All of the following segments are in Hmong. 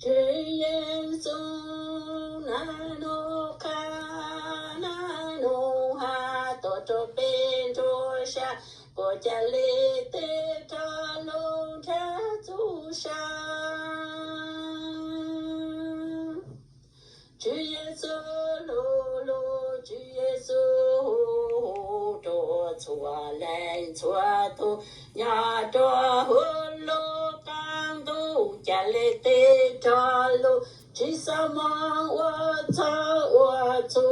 Tswv Yexus, nag nub qha, nag nub ha, tuaj rau peb nruab sab, puas ca le teb rov lug nrhav txuj sa? Tswv Yexus lug lug, Tswv Yexus hu hu rua txhua leej txhua tug, nyob rua huv lub qaab ntuj ca le teb rov lug, tsi xob moog ua txhua ua txhua.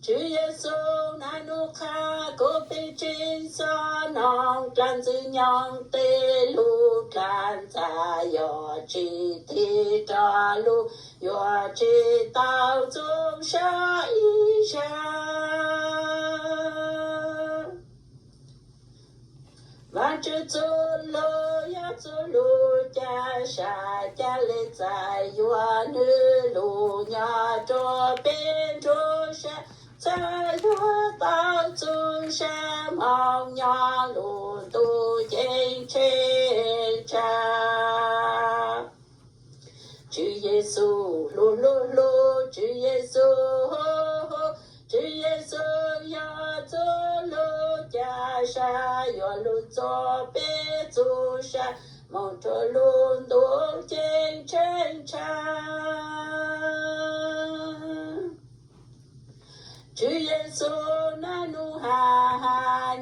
Tswv Yexus, nag nub qha kuv peb tseem xob noog dlaab ntxwg nyoog tej lug dlaab ntxag, yog tsi thib rov lug yuav tsi tau txuj sa ib zag. Vaajtswv txuj lug yog txuj lug ca sa, ca le txais yuav nwg lug nyob rua peb nruab sab, txhaj yuav tau txuj sa moog nyob lub ntuj ceeb tsheej tshaj. Tswv Yexus lug lug lug, Tswv Yexus hu hu, Tswv Yexus yog txuj lug ca sa, yuav lug txug peb txuj sa moog rua lub ntuj ceeb tsheej tshaj. Tswv Yexus, nag nub ha,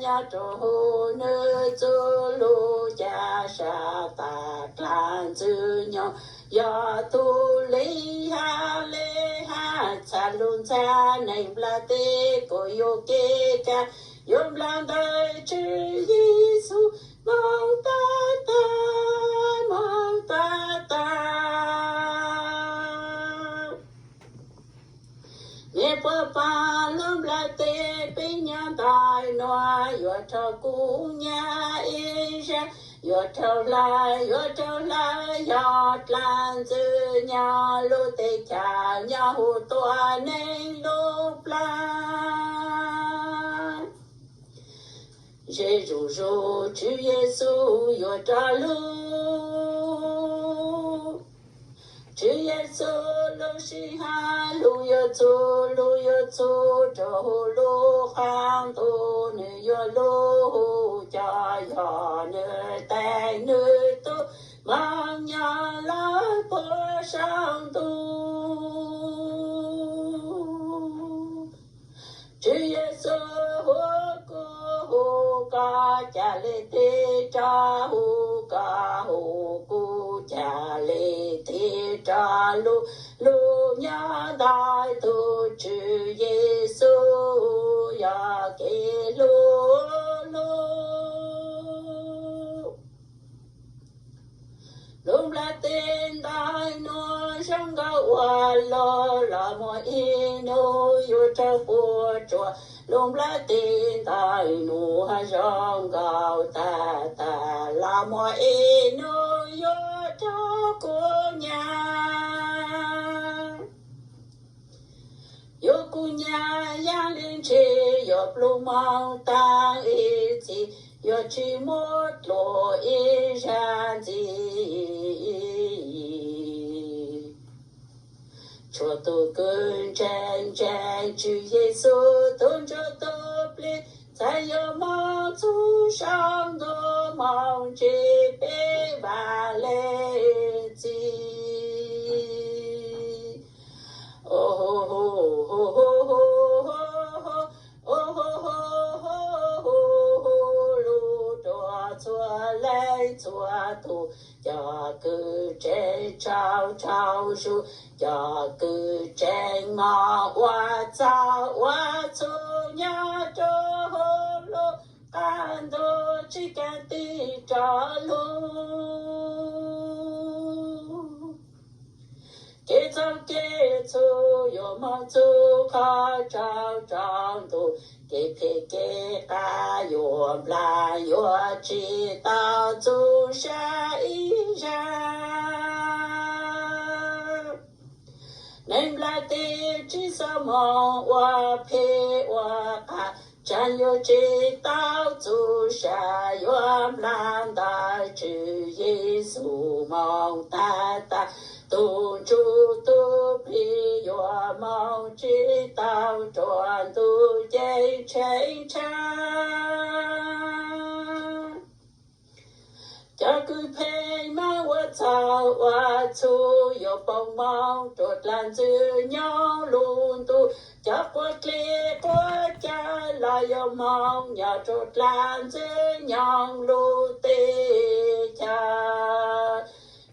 nyob rua huv nwg txuj lug ca sa, tas dlaab ntxwg nyoog yog tug le hab le hab, txhaj lug ntxag neeg nplaj teb kuas yuav kev kag, yuav nplaj ntawm Tswv Yexus moog tag tag, moog tag tag. Mej puab paab lub nplaj teb peb nyob ntais nuav, yuav rau kuv nyam ib zag, yuav rau hlawv, yuav rau hlawv, yog dlaab ntxwg nyoog lub teb chaws nyob huv tuab neeg lub plag. Ze zuj zus Tswv Yexus yuav rov lug. Tswv Yexus lub sij hawm lug yuav txug, lug yuav txug rua huv lub qaab ntuj, nwg yuav lug hu cov yog nwg teev nwg tub moog nyob lawm puag saum ntuj. Tswv Yexus hu kuv hu koj ca le teb rov, hu koj hu kuv ca le teb rov lug, lug nyob ntais tug Tswv Yexus yog kev lug lug. Lub nplaj teb ntais nuav zoo nkauj ua luaj, los muaj ib nub yuav raug puam tsuaj. Lub nplaj teb ntais nuav zoo nkauj tag tag, los muaj ib nub yuav raug kuv nyam. Yuav kuv nyam yaam le ntshis, yuav pluj moog taag ib txhis, yuav tsi muaj dluag ib zag ntxiv. Tshuav tug kws ntseeg, ntseeg Tswv Yexus tug ntsuj tug plig, txhaj yuav moog txug saum ntuj moog ntsib peb vaam le txhis. Lug rua txhua leej txhua tug, cov kws tseem tsaug tsaug zug, cov kws tseem moog ua txhaum ua txhum nyob rua huv lub qaab ntuj, tsi kaaj tig rov lug. Kev txhaum kev txhum yuav moog txug qhov tsaug tsaug ntug, kev phem kev qas yuav nplaag, yuav tsi tau txug sab ib zag. Neeg nplaj teb tsi xob moog ua phem ua qas, Tsav yuav tsis tau txuj sa, yuav nplas ntawm Tswv Yexus moo tag tas. Tus ntsuj tus plig yuav moo tsis tau rua, ntuj ceeb tsheej tshaj. Cov kws phem mas ua txhaum ua txhum yuav poob moo rua dlaab ntxwg nyoog lub ntuj. Cov quav dlig quav cawv los yuav moo nyob rua dlaab ntxwg nyoog lub teb chaws.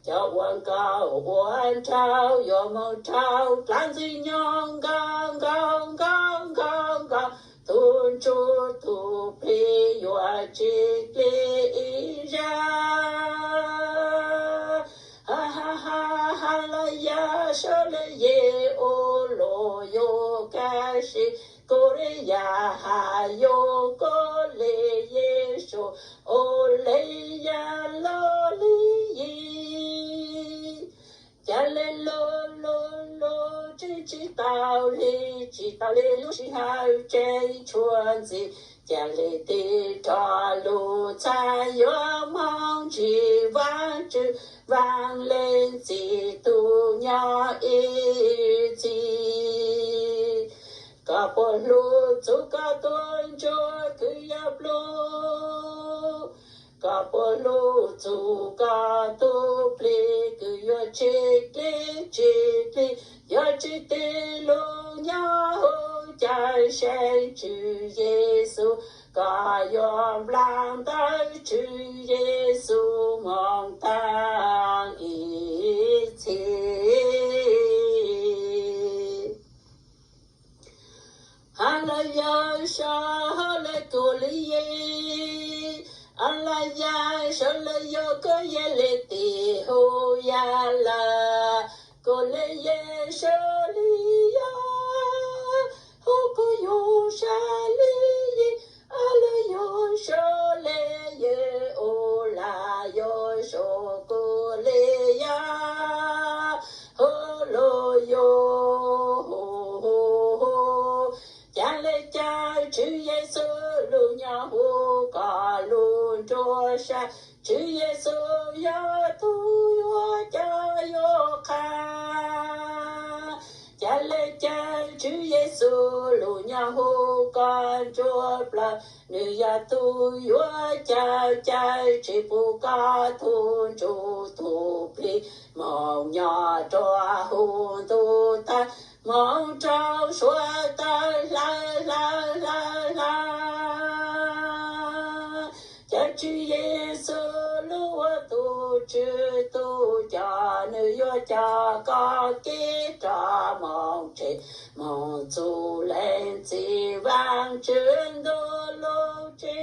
Cov ua nkauj ua nraug yuav moo raug dlaab ntxwg nyoog nkaus nkaus nkaus nkaus nkaus. Tus ntsuj tus plig yuav tsis plig ib zag. Ha ha ha, ha la yas, sab le yes, o lo yo, ka si, ko le yas, ha yo, ko le yes, so, o le yas, lo li yis. Ca le lo lo lo, tseeb tsis tau li, tsis tau li lub sij hawm tseeb tshua ntxiv. Ca le tig rov lug txhaj yuav moog ntsib Vaajtswv, Vaaj Leej Txiv tug nyob ib txhis. Koj puas hlub txug koj tug ntsuj kws yog pluj? Koj puas hlub txug koj tug plig kws yuav tsis plig tsis plig, yuav tsis tig lug nyob huv cawm seej Tswv Yexus? Koj yuav nplas ntawm Tswv Yexus moog taag ib txhis. Ha la yas, sab le ko le yes, a la yas, sab le yo, ko ye le tig hu ya la, ko le yes, sab li yas, hu ko yo, sab li yis, a la yo, sab le yes, o la yo, so ko le yas, hu lo yo. Ca le caw Tswv Yexus lug nyob huv koj lub nruab sa? Tswv Yexus yog tug yuav coj yuav qha. Ca le caw Tswv Yexus lug nyob huv koj nruab plawv, nwg yog tug yuav cawm cawm tsis pub koj tug ntsuj tug plig moog nyob rua huv ntuj taag, moog rua suav tawg hlawv hlawv hlawv hlawv. Caw Tswv Yexus lug ua tug Tswv tug coj, nwg yuav coj koj kev rua moog tseg, moog txug Leej Txiv Vaajtswv ntuj lub tsev.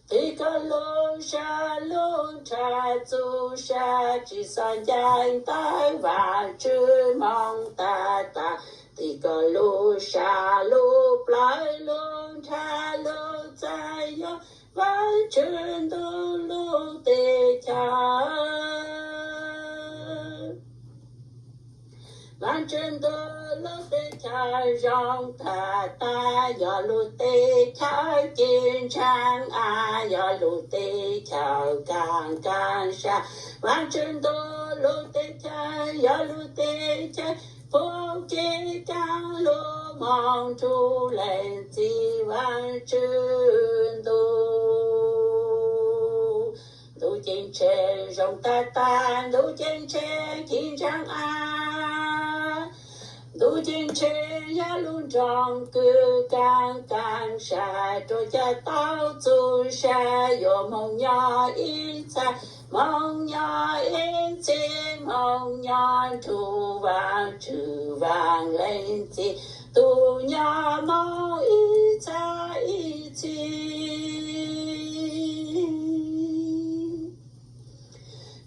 Tig koj lub sab lub nrhav txuj sa, tsi xaav ncaim tawm Vaajtswv moog tag tag. Tig koj lub sab lub plawv lub nrhav lub txaj, yog Vaajtswv ntuj lub teb chaws. Vaajtswv ntuj lub teb chaws zoo tag tag, yog lub teb chaws ci ntsaag av, yog lub teb chaws kaaj kaaj sa. Vaajtswv ntuj lub teb chaws yog lub teb chaws pub kev kaaj lug moog nrug Leej Txiv Vaajtswv ntuj. Ntuj ceeb tsheej zoo tag tag, ntuj ceeb tsheej ci ntsaag av. Ntuj ceeb tsheej yog lub nroog kws kaaj kaaj sa, rua cov tau txuj sa yuav moog nyob ib txhis, moog nyob ib txhis, moog nyob nrug Vaajtswv Vaaj Leej Txiv tug nyob moog ib txhis ib txhis.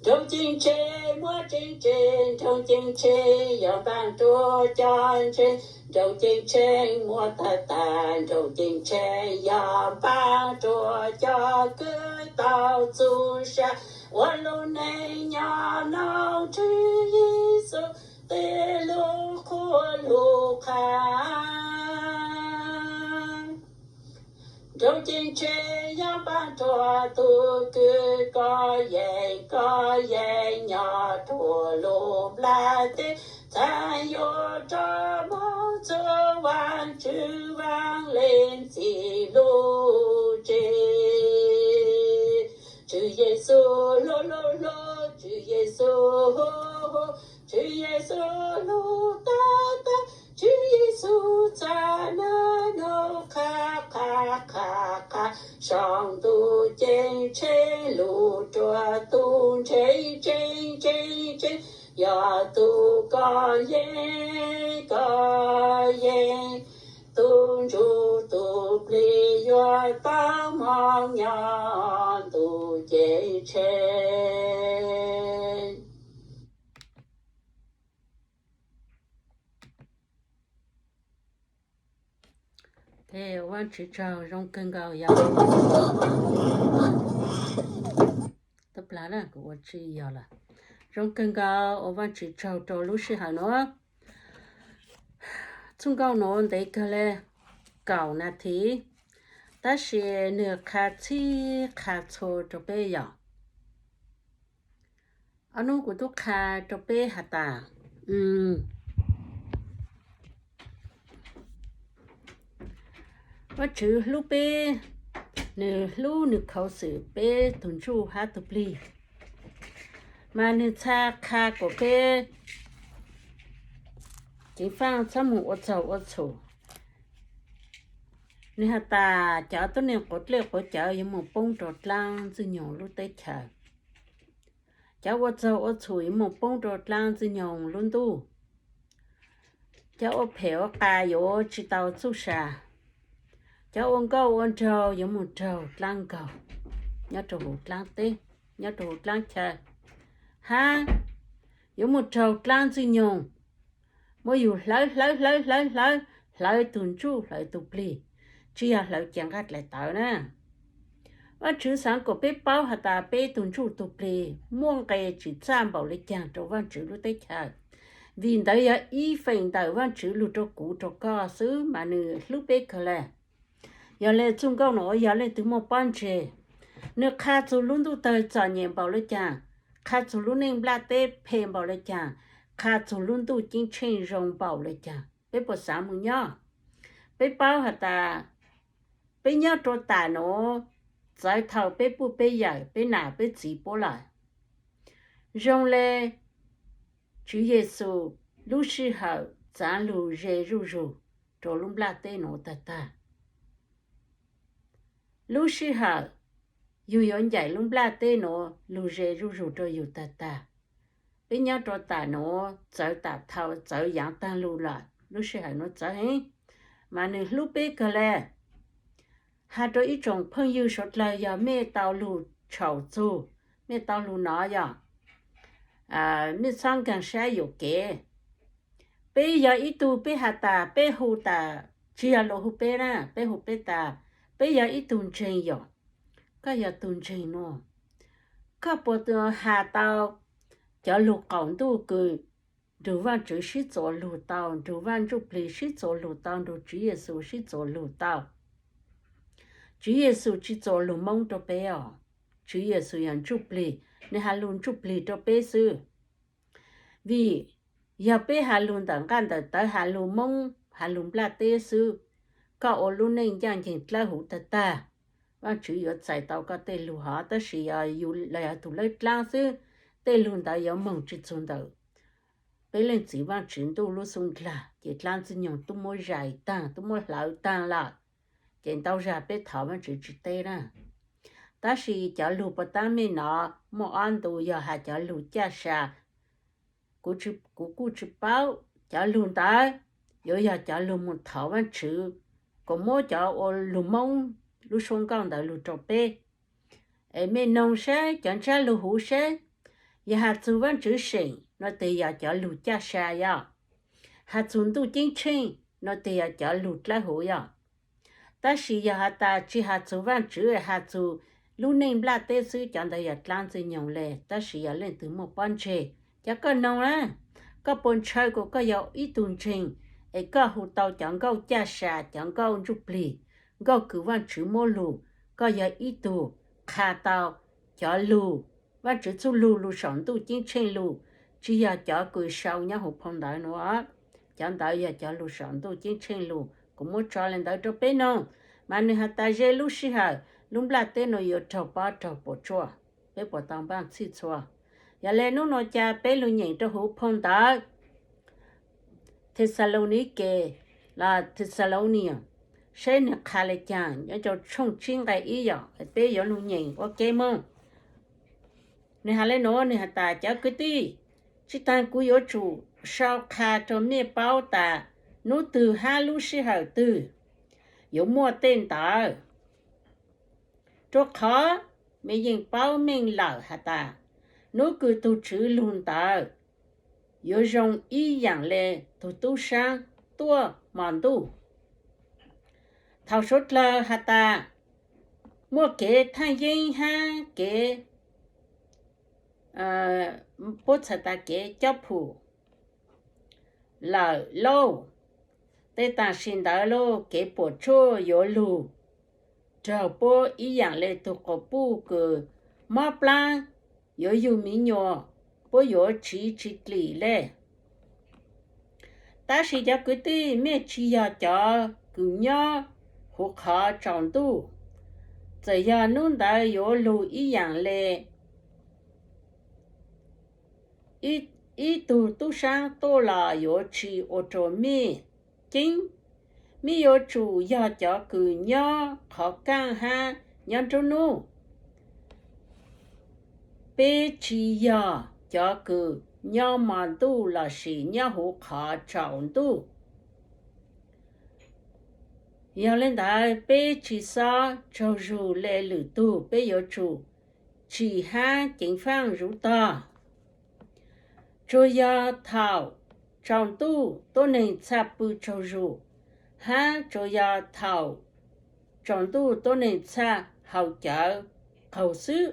Nroog ceeb tsheej muaj tseeb tseg, nroog ceeb tsheej yog npaaj rua cov ntseeg. Nroog ceeb tsheej muaj tag tag, nroog ceeb tsheej yog npaaj rua cov kws tau txuj sa, ua lub neej nyob noog Tswv Yexus tej lub qhuab lub qha. Tus ceeb tsheej yog Vaajtswv tus kwv, koj yeej, koj yeej nyob rua lub nplaj teb, txhaj yuav rov moog txug Vaajtswv vaam leej txiv lub tsev. Tswv Yexus hlub hlub hlub, Tswv Yexus hu hu, Tswv Yexus hlub tag tag, Tswv Yexus txaj naj nub qha qha qha qha, sau ntuj ceeb tsheej lug rua tug ntseeg tseeb tseeb tseeb, yog tug koj yeej koj yeej, tug ntsuj tug plig yuav tau moog nyob ntuj ceeb tsheej. Vaajtswv tsaug, zoo kawg nkaus yog. Tab plag na kuv ua tsi yog lawm. Zoo kawg nkaus, ua Vaajtswv tsaug rua lub sij hawm nuav. Txuj nkauj nuav ntev kawg le, kaum nas this, tab sis nwg qha txhij qha txhua rua peb yom. Ob nub kuv tub qha rua peb has tas, Vaajtswv hlub peb, nwg hlub nwg khuv xim peb tug ntsuj hab tug plig, mas nwg txha qha kuas peb ceev faaj txhob moog ua txaug ua txhum. Nwg has tas cov tuab neeg quav dlej quav cawv yuav moog poob rua dlaab ntxwg nyoog lub teb chaws. Cov ua txaug ua txhum yuav moog poob rua dlaab ntxwg nyoog lub ntuj. Cov ua phem ua qas yuav tsi tau txuj sa. Cov ua nkauj ua nraug yuav moog raug dlaab nkaug nyob rua huv dlaab teb, nyob rua huv dlaab chaw, hab yuav moog raug dlaab ntxwg nyoog. Muab yug hlawv hlawv hlawv hlawv hlawv, hlawv tug ntsuj hlawv tug plig, tsi yog hlawv ca nqaj dlaim tawv na. Vaajtswv xaav kuas peb paub has tas peb tug ntsuj tug plig muaj nqe tsi txaj npaum le caag rua Vaajtswv lub teb chaws, vim ntawd yog ib feem ntawm Vaajtswv lug rua kuv rua koj xwb mas nwg hlub peb kawg le. Yog le txuj nkauj nuav yog leej twg muaj pob ntseg, nwg qha txug lub ntuj tawg txom nyem npaum le caag, qha txug lub neej nplaj teb phem npaum le caag, qha txug lub ntuj ceeb tsheej zoo npaum le caag, peb puas xaav moog nyob? Peb paub has tas peb nyob rua tam nuav txawv thaum peb puj peb yawm peb nam peb txiv puab lawm. Zoo le Tswv Yexus lub sij hawm txaav lug ze zuj zug rua lub nplaj teb nuav tag tag. Lub sij hawm yug yuav ncaim lub nplaj teb nuav lug ze zuj zug rua yug tag tag. Peb nyob rua tam nuav txawv tam thaum txawv yaav taag lug lawm, lub sij hawm nuav txawv heev, mas nwg hlub peb kawg le. Has rua ib tsoom phooj ywg suav dlawg yog mej tau lug tshau txug, mej tau lug nov yog, mej txhob nkaag sab yuam kev. Peb yog ib tug, peb has tas, peb hu tas, tsi yog luas hu peb na, peb hu peb tas, peb yog ib tug ntseeg yom. Koj yog tug ntseeg nuav, koj puas has tau cov lug qaum ntuj kws nrug Vaajtswv sib txuas lug tau, nrug Vaaj Ntsuj Plig sib txuas lug tau, nrug Tswv Yexus sib txuas lug tau? Tswv Yexus tsi txuas lug Moob rua peb os. Tswv Yexus yog Ntsuj Plig, nwg has lug Ntsuj Plig rua peb xwb. Vim yog peb has lug ntawm nqaj ntawm tawv, has lug Moob, has lug nplaj teb xwb, koj ua lub neej ncaaj nceeg dlawb huv tag tag, Vaajtswv yuav txais tau koj tej lug hov, tab sis yog yus los yog tug lawb dlaab xwb, tej lug ntawd yuav moog tsi txug ntawm peb Leej Txiv Vaajtswv Ntuj lub xub nqag, ces dlaab ntxwg nyoog tub muab zais taag, tub muab hlawv taag lawm, ces ntau zag peb thov Vaajtswv tsi teb na. Tab sis cov lug puas taab mej nov, muaj ob ntu yog has cov lug caj sa, kuv kuj tsi paub. Cov lug ntawd yuav yog cov lug moog thov Vaajtswv, kuas muab cov ua lug Moob lub suab nkauj ntawd lug rua peb. Es mej noog saib cov ntsab lug huv saib, yog has txug Vaajtswv seem no tes yog cov lug caj sa yog, has txug ntuj ceeb tsheej no tes yog cov lug dlawb huv yog. Tab sis yog has tas tsi has txug Vaajtswv, has txug lub neej nplaj teb xwb, cov ntawd yog dlaab ntxwg nyoog le. Tab sis yog leej twg muaj pob ntseg, cov koj noog na, koj puas ntshaw kuas koj yog ib tug ntseeg, es koj hu tau cov nkauj caj sa, cov nkauj Ntsuj Plig, Nkauj kws Vaajtswv muab lug, koj yog ib tug qha tau cov lug, Vaajtswv txuj lug lug saum ntuj ceeb tsheej lug, tsi yog cov kws sau nyob huv phau ntawv nuav. Cov ntawd yog cov lug saum ntuj ceeb tsheej lug, kuv muab tso le ntawd rau peb noog. Mas nwg has tas ze lub sij hawm lub nplaj teb nuav yuav raug pob raug puam tsuaj, peb puas tau npaaj txhij txhua? Yog le nub nua ca peb lug nyeem rau huv phau ntawv Thexalaunikes los Thexalaunia, saib nwg qha le caag nyob rau tshooj tsib nqai ib yom, peb yuav lug nyeem ua ke moog. Nwg has le nuav, nwg has tas, cov kwv tij, tsi taag kuv yuav tsum sau qha rua mej paub tas nub twg hab lub sij hawm twg yuav muaj tej ntawd, rua qhov mej yeej paub meej lawm has tas, nub kws tug Tswv lug ntawd yuav zoo ib yaam le tug tub saab tuaj mos ntuj. Thaum suav dlawg has tas muaj kev thaaj yeeb hab kev, puab txhais tas kev cob phum lawm lauj, tej tam sim ntawd lauj, kev puam tsuaj yuav lug raug puab ib yaam le tug quas puj kws mob plaab yuav yug miv nyuas, puab yuav tsiv tsi dlim le. Tab sis cov kwv tij, mej tsi yog cov kws nyob huv qhov tsaus ntuj. Txawm yog nub ntawd yuav lug ib yaam le ib tug tub saab tuaj los yuav tsi ua rua mej ceeb. Mej yuav tsum yog cov kws nyob qhov kaaj hab nyob nruab nub. Peb tsi yog cov kws nyob mos ntuj lossis nyob huv qhov tsaus ntuj. Yog le ntawd peb tsi xob tsaug zug le lwm tug, peb yuav tsum tsim hab ceev faaj zuv tog. Tsuas yog thaum tsaus ntuj tuab neeg txhaj pw tsaug zug, hab tsuas yog thaum tsaus ntuj tuab neeg txhaj haus cawv qaug xwb.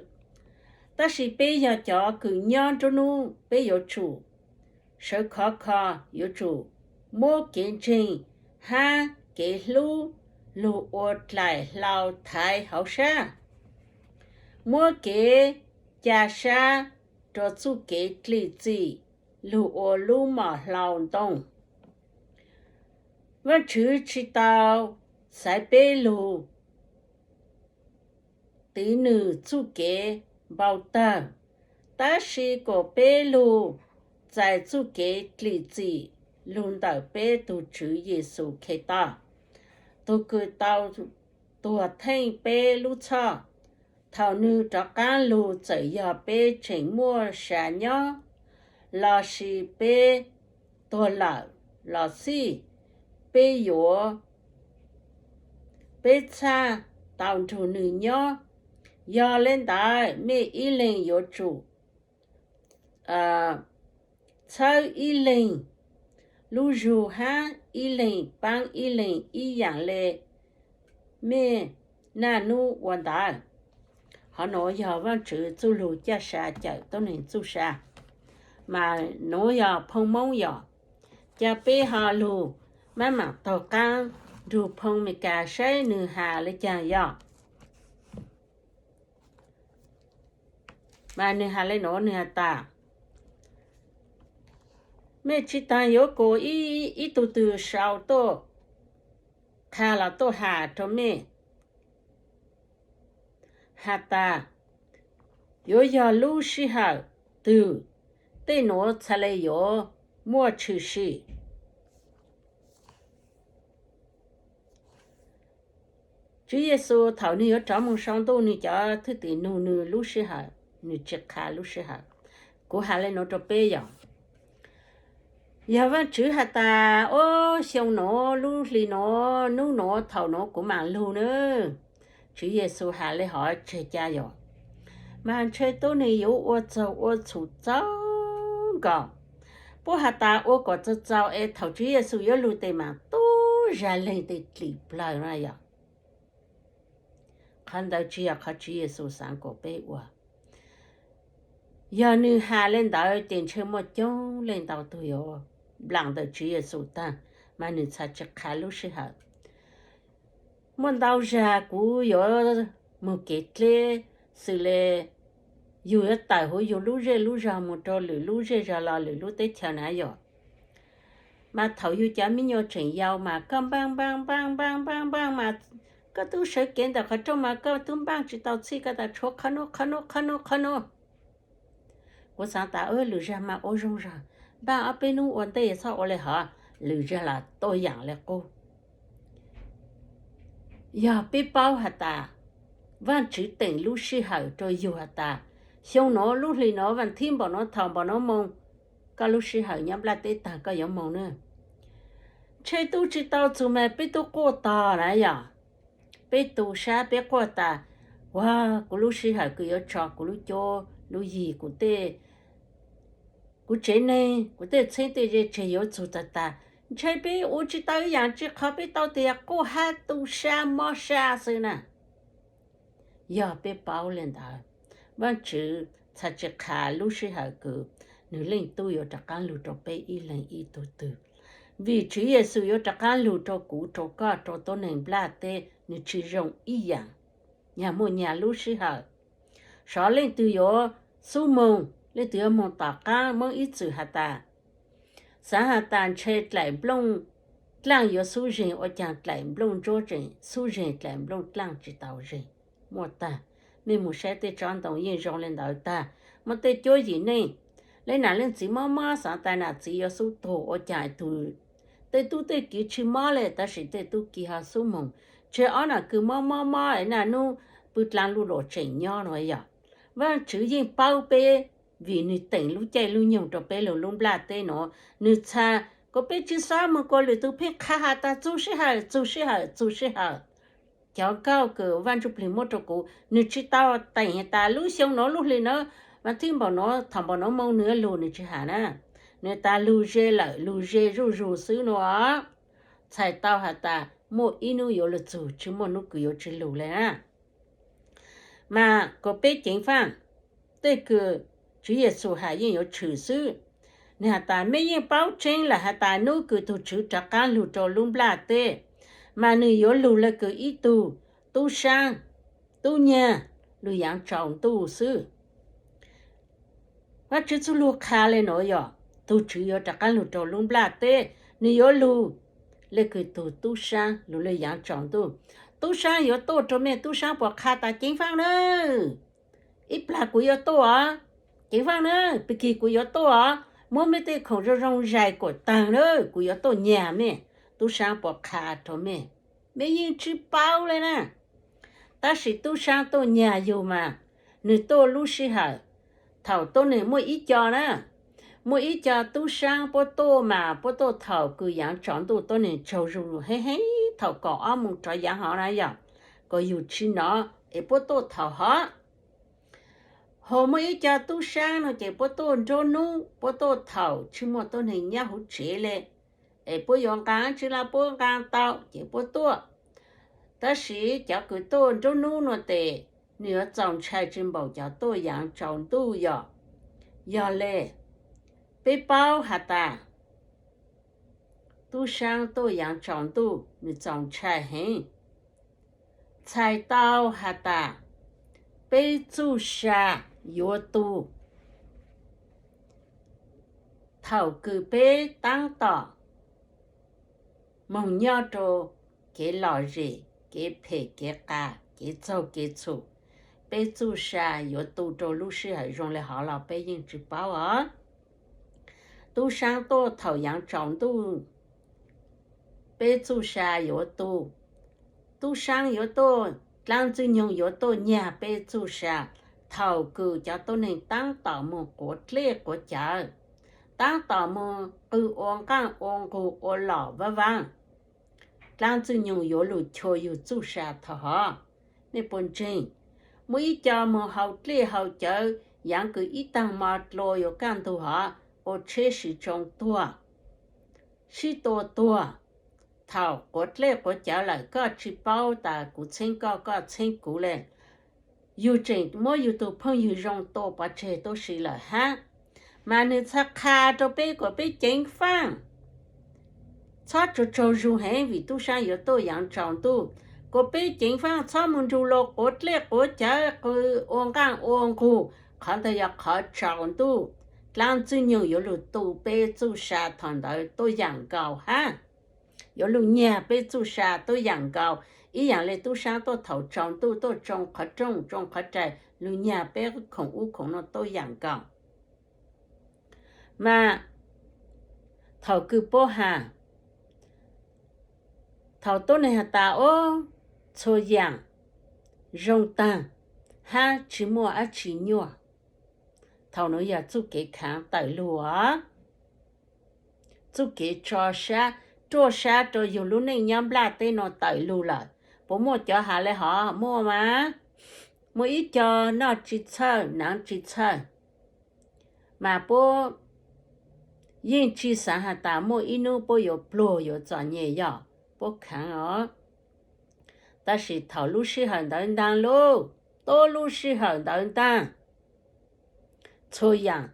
Tab sis peb yog cov kws nyob nruab nub, peb yuav tsum sawv khov kho, yuav tsum muab kev ntseeg hab kev hlub lug ua dlaim hlau thaiv hauv sab, muab kev ca sab rua txuj kev dlim txim lug ua lub mom hlau ntoo. Vaajtswv tsi tau xaiv peb lug tiv nwg txuj kev npau tawg, tab sis kuas peb lug txais txuj kev dlim txim lug ntawm peb tug Tswv Yexus Khetos, tug kws tau tuag theej peb lub txhoj. Thaum nwg rov qaab lug, txawm yog peb tseem muaj sa nyob lossis peb tuag lawm los xij, peb yuav, peb txhaj tau nrug nwg nyob. Yog le ntawd, mej ib leeg yuav tsum txhawb ib leeg lub zug hab ib leeg paab ib leeg ib yaam le mej naj nub ua ntawd. Qhov nuav yog Vaajtswv txuj lug caj sa cawm tuab neeg txuj sa, mas nuav yog phoo Moob yom. Ca peb ho lug maj mam taug qaab nrug phoo Amelikas saib nwg has le caag yom. Mas nwg has le nuav, nwg has tas, mej tsi taag yuav kuas ib tug twg sau tuaj qha los tuaj has rua mej has tas, yuav yog lub sij hawm twg tej nuav txhaj le yuav muaj tshwm sim. Tswv Yexus thaum nwg yuav rov moog sau ntuj, nwg cov thwj tim nug nwg lub sij hawm, nwg tsi qha lub sij hawm. Kuv has le nuav rua peb yom, yog Vaajtswv has tas, ub, xyoo nuav, lub hli nuav, nub nuav, thaum nuav kuv maam lug na, Tswv Yexus has le hov tseg ca yom, mas ntshe tuab neeg yuav ua txaug ua txhum txaus nkaus. Puab has tas ua kom txaus txaus es thaum Tswv Yexus yuav lug tes maam tub zag leeg tes dlim plawg na yom. Qhov ntawd tsi yog qhov Tswv Yexus xaav kom peb ua. Yog nwg has le ntawd ces ntshe muaj coob leej ntau tug yuav nplaam ntawm Tswv Yexus taag, mas nwg txhaj tsi qha lub sij hawm. Muaj ntau zag kuv yuav mus kev dleb, xws li yug yuav tawm huv yug lub zej lub zog mus rau lwm lub zej zog los lwm lub teb chaws na yom, mas thaum yug cov me nyuam tseem yau mas koj npaaj npaaj npaaj npaaj npaaj npaaj mas koj tub sawv kev ntawm qhov rooj mas koj tub npaaj tsis tau txhij, koj tas tshuav qhov nuav qhov nuav qhov nuav qhov nuav. Kuv xaav tas lwm zag mas ua zoo zog, npaaj ob peb nub ua ntej txhob ua le hov, lwm zag los tuaj yaam le qub. Yog peb paub has tas Vaajtswv teem lub sij hawm rau yug has tas xyoo nuav lub hli nuav vas thib npaum nuav thaum npaum nuav moos, koj lub sij hawm nyob nplaj teb taag koj yuav moog na. Ntshe tub tsis tau txug mas peb tub quaj tog na yom. Peb tu sab peb quaj tas, ua, kuv lub sij hawm kws yuav tso kuv lub cuab lub yig, kuv tej, kuv tsev neeg, kuv tej txheeb tej ze tseg yuav txug tag tag. Ntshe peb ua tsis tau ib yaam tsi qhov peb tau tias quaj hab tu sab mob sab xwb na. Yog peb paub le ntawd, Vaajtswv txhad tsis qha lub sij hawm kws nwg Leej Tub yuav rov qaab lug rau peb ib leeg ib tug twg. Vim Tswv Yexus yuav rov qaab lug rau kuv rau koj rau tuab neeg nplaj teb, nwg tsis zoo ib yaam. Nyag muaj nyag lub sij hawm, sov leej twg yuav xub moog, leej twg yuav moog tom qaab. Moob ib txwm has tas, xaav has tas ntshe dlaim nplooj dlaaj yuav xub zeeg, ua caag dlaim nplooj ntsuab tseem xub zeeg, dlaim nplooj dlaaj tsis tau zeeg? Muaj tag. Mej moog saib tej tsob ntoo yeej zoo le ntawd tag. Muaj tej cuab yim neej, leej nam leej txiv mob mob xaav tas nam txiv yuav xub tuag, ua caag tug, tej tub tej kiv tsis mob le tab sis tej tub kiv ho xub moog. Tseg ob nam kws mob mob mob es naj nub pw dlaa luj luam tseem nyob no yog. Vaajtswv yeej paub peb, vim nwg teem lub caij lub nyoog rau peb lug lub nplaj teb nuav. Nwg txhad kom peb tsis xob moog kuas lwm tug pheej qha has tas txug sij hawm, txug sij hawm, txug sij hawm. Cov nkauj kws Vaaj Ntsuj Plig muab rau kuv, nwg tsis tau teem has tas lub xyoo nuav lub hli nuav, vas thib npaum nuav thaum npaum nuav moos nwg yuav lug, nwg tsis has na. Nwg tas lug ze lawm, lug ze zuj zug xwb nuav. Txhais tau has tas muaj ib nub yuav lug txug, tsis muaj nub kws yuav tsis lug le na. Mas kuas peb ceev faaj, tej kws Tswv Yexus has yeej yuav tshwm xwb. Nwg has tas mej yeej paub tseeb lawm has tas nub kws tug Tswv rov qaab lug rau lub nplaj teb, mas nwg yuav lug le kws ib tug tub saab, tub nyag, lug yaav tsaus ntuj xwb. Vaajtswv txuj lug qha le nuav yog tug Tswv yuav rov qaab lug rau lub nplaj teb, nwg yuav lug le kws tug tub saab lug le yaav tsaus ntuj. Tub saab yuav tuaj rau mej, tub saab puas qha tas ceev faaj na, ib plag kuv yuav tuaj os, ceev faaj na, pig kig kuv yuav tuaj os, muab mej tej khoom zoo zoo zais kuam taag na, kuv yuav tuaj nyag mej. Tub saab puas qha rau mej? Mej yeej tsis paub le na. Tab sis tub saab tuaj nyag yug mas, nwg tuaj lub sij hawm thaum tuab neeg muaj ib co na, muaj ib co tub saab puab tuaj mas puab tuaj thaum kws yaav tsaus ntuj tuab neeg tsaug zug heev heev thaum kaum ob moos rov yaav hov na yog, kom yug tsis nov es puab tuaj thaum hov. Ho muaj ib co tub saab no ces puab tuaj nruab nub, puab tuaj thaum tsis muaj tuab neeg nyob huv tsev le, es puab yuav nqaa tsi los puab nqaa tau ces puab tuaj. Tab sis cov kws tuaj nruab nub no tes, nwg yuav txaus ntshai tsi npaum cov tuaj yaav tsaus ntuj yog? Yog le, peb paub has tas tub saab tuaj yaav tsaus ntuj nwg txaus ntshai heev. Txhais tau has tas peb txuj sa yuav tu thaum kws peb taab tom moog nyob rau kev lom zem, kev phem kev qas, kev txaug kev txhum, peb txuj sa yuav tu rau lub sij hawm zoo le hov los peb yeej tsi paub os. Tub saab tuaj thaum yaav tsaus ntuj, peb txuj sa yuav tu. Tub saab yuav tuaj, dlaab ntxwg nyoog yuav tuaj nyag peb txuj sa thaum kws cov tuab neeg taab tom moog quav dlej quav cawv, taab tom moog qw ua nqaaj ua nqug ua lom vaab vaab. Dlaab ntxwg nyoog yuav lug chua yug txuj sa thaum hov. Nej puas ntseeg? Muaj ib co moog haus dlej haus cawv yaav kws ib taag mo dlua yuav kaj ntug hov, ua tsheb siv tsoo tuag, sib tua tuag. Thaum quav dlej quav cawv lawm koj tsi paub tas kuv txheeb koj, koj txheeb kuv le. Yug tseem muab yug tug phooj ywg zoo tua pov tseg tuab si lawm hab. Mas nwg txhad qha rau peb kom peb ceev faaj, txhob tsaug tsaug zug heev vim tub saab yuav tuaj yaav tsaus ntuj. Kuas peb ceev faj txhob mus nrug luas quav dlej quav cawv, ua nqaaj ua nqug, qhov ntawd yog qhov tsaus ntuj. Dlaab Ntxwg Nyoog yuav lug tu peb txuj sa thaum ntawd tuab yaam nkaus hab. Yuav lug nyag peb txuj sa tuab yaam nkaus, ib yaam le tub saab tuaj thaum tsaus ntuj tuaj tsoo qhov rooj tsoo qhov rais, lug nyag peb khoom ub khoom nuav tuab yaam nkaus. Mas thaum kws puab has, thaum tuab neeg has tas, ob, txhua yaam zoo taag hab tsi muaj dlaab tsi nyuaj, thaum nuav yog txuj kev khaav tawm lug os. Txuj kev tso sab, ruaj sab rua yug lub neej nyob nplaj teb nuav tawm lug lawm. Puas muaj cov has le hov? Muaj mas. Muaj ib co noj tsi txhawj, naav tsi txhawj, mas puab yeej tsi xaav has tas muaj ib nub puab yuav pluag yuav txom nyem, yog puab khaav os. Tab sis thaum lub sij hawm ntawd ntaag lauj, tuab lub sij hawm ntawd ntaag, txhua yaam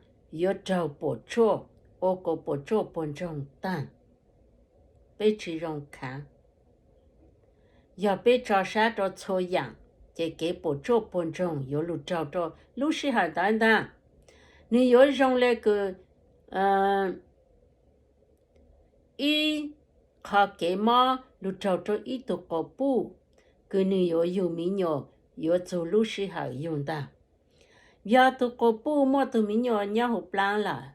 yuav raug puam tsuaj, ua kuas puam tsuaj puag ntsoog taag, peb tsi zoo khaav. Yog peb tso sab rua txhua yaam, ces kev puam tsuaj puag ntsoog yuav lug raug rua lub sij hawm ntawd ntaag. Nwg yuav zoo le kws ib qho kev mob lug raug rua ib tug quas puj, kws nwg yuav yug miv nyuas yuav txug lub sij hawm yug ntaag. Yog tug quas puj muaj tug miv nyuas nyob huv plaab lawm,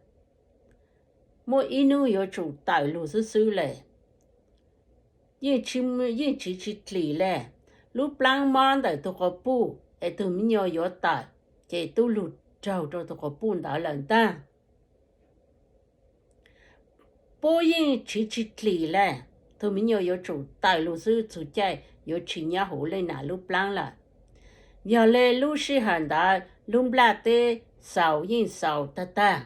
muaj ib nub yuav tsum tawm lug xwb xwb le, yeej tsi, yeej tsiv tsi dlim le. Lub plaab mob ntawm tug quas puj es tug miv nyuas yuav tawm, ces tub lug raug rua tug quas puj ntawd lawm ntaag. Puab yeej tsiv tsi dlim le, tug miv nyuas yuav tsum tawm lug xwb, txug caij yuav tsi nyob huv le nam lub plaab lawm. Yog le lub sij hawm ntawd lub nplaj teb xaus yeej xaus tag tag,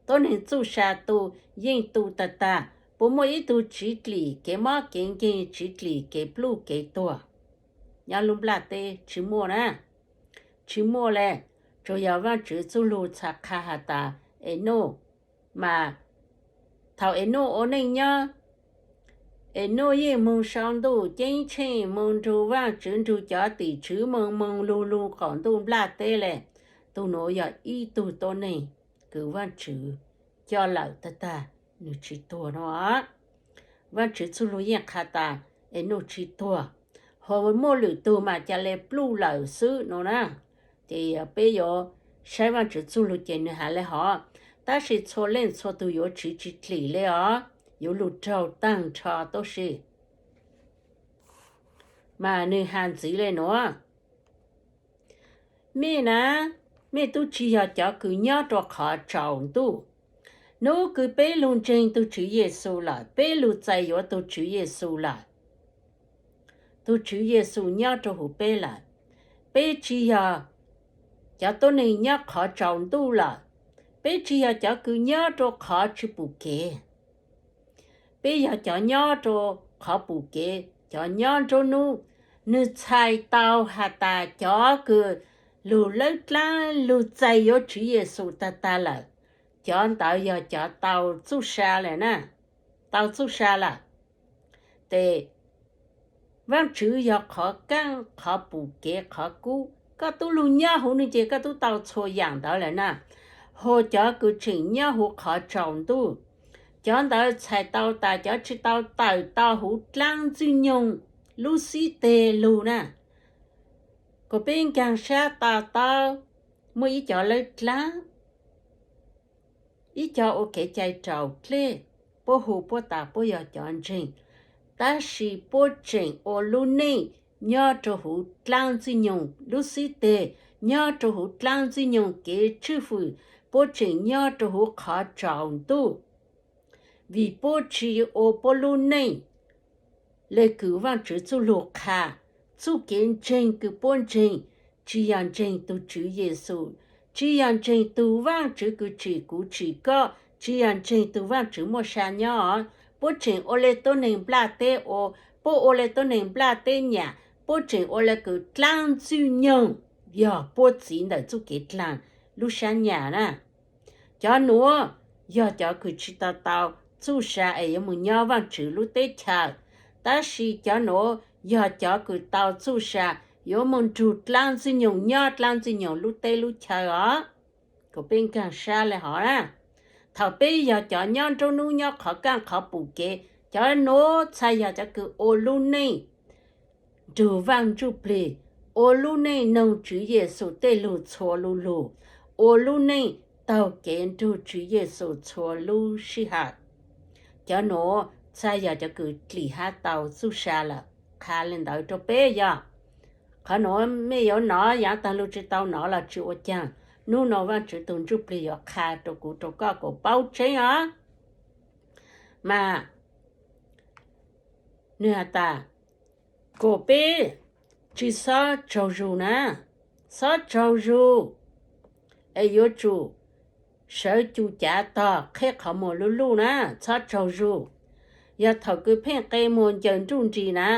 tuab neeg txuj sa tu yeej tu tag tag. Puas muaj ib tug tsiv dlim kev mob kev nkeeg, tsiv dlim kev pluj kev tuag nyob lub nplaj teb? Tsi muaj na, tsi muaj le. Tsuas yog Vaajtswv txuj lug txhad qha has tas Enauj, mas thaum Enauj ua neej nyob, Enauj yeej moog sau ntuj ceeb tsheej, moog nrug Vaajtswv, nrug cov tim tswv, moog moog lug lug qaum ntuj nplaj teb le. Tug nuav yog ib tug tuab neeg kws Vaajtswv coj lawm tag tag, nwg tsi tuag no. Vaajtswv txuj lug yeej qha tas Enauj tsi tuag, ho muaj lwm tug mas ca le pluj lawm xwb no na. Ces peb yuav saib Vaajtswv txuj lug ces nwg has le hov, tab sis txhua leej txhua tug yuav tsiv tsi dlim le os, yuav lug raug taag nrho tuab si. Mas nwg has ntxiv le nuav, mej na, mej tub tsi yog cov kws nyob rua qhov tsaus ntuj. Nub kws peb lug ntseeg tug Tswv Yexus lawm, peb lug txais yuav tug Tswv Yexus lawm, tug Tswv Yexus nyob rua huv peb lawm, peb tsi yog cov tuab neeg nyob qhov tsaus ntuj lawm, peb tsi yog cov kws nyob rua qhov tsi pum kev. Peb yog cov nyob rua qhov pum kev, cov nyob nruab nub. Nwg txhais tau has tas cov kws lug lawb dlaab lug txais yuav Tswv Yexus tag tag lawm, cov ntawd yog cov tau txuj sa lawm na, tau txuj sa lawm. Ces Vaajtswv yog qhov kaab, qhov pum kev, qhov kub. Koj tub lug nyob huv nwg ces koj tub tau txhua yaam ntawd lawm na. Ho cov kws tseem nyob huv qhov tsaus ntuj, cov ntawd txhais tau tas cov tsi tau tawm tau huv dlaab Ntxwg Nyoog lub xib teg lug na. Kuas peb nkaag sab to taub, muaj ib cov lawb dlaab, ib co ua kev cai raus dlej, puab hu puab tas puab yog cov ntseeg, tab sis puab tseem ua lub neej nyob rua huv dlaab Ntxwg Nyoog lub xib teg, nyob rua huv dlaab Ntxwg Nyoog kev tswj fwm, puab tseem nyob rua huv qhov tsaus ntuj. Vim puab tsi ua puab lub neej le kws Vaajtswv txuj lug qha, txuj kev ntseeg kws puab ntseeg, tsi yog ntseeg tug Tswv Yexus, tsi yog ntseeg tug Vaajtswv kws tsim kuv tsim koj, tsi yog ntseeg tug Vaajtswv muaj sa nyob. Puab tseem ua le tuab neeg nplaj teb ua, puab ua le tuab neeg nplaj teb nyam, puab tseem ua le kws dlaab Ntxwg Nyoog yog puab txiv ntawm txuj kev dlaag lub sab nyam na. Cov nuav yog cov kws tsi tau tau txuj sa es yuav moog nyob Vaajtswv lub teb chaws, tab sis cov nuav yog cov kws tau txuj sa yuav moog nrug dlaab ntxwg nyoog nyob dlaab ntxwg nyoog lub teb lub chaw os. Kuas peb nkaag sab le hov na, thaum peb yog cov nyob nruab nub nyob qhov kaaj qhov pum kev, cov nuav txhaj yog cov kws ua lub neej nrug Vaaj Ntsuj Plig, ua lub neej noog Tswv Yexus tej lug txhua lub lug, ua lub neej taug kev nrug Tswv Yexus txhua lub sij hawm. Cov nuav txhaj yog cov kws dlim hab tau txuj sa lawm. Qha le ntawd rua peb yog, qhov nuav mej yuav nov yaav taag lug tsi tau nov los tsi ua caag, nub nua Vaajtswv tug Ntsuj Plig yuav qha rua kuv rua koj kuas paub tseeb os. Mas nwg has tas, kuas peb tsi xob tsaug zug na, xob tsaug zug, es yuav tsum sawv cu cav tog qheb qhov muag luj luj na, txhob tsaug zug. Yog thaum kws pheej qe muag ncaws nruj nris na,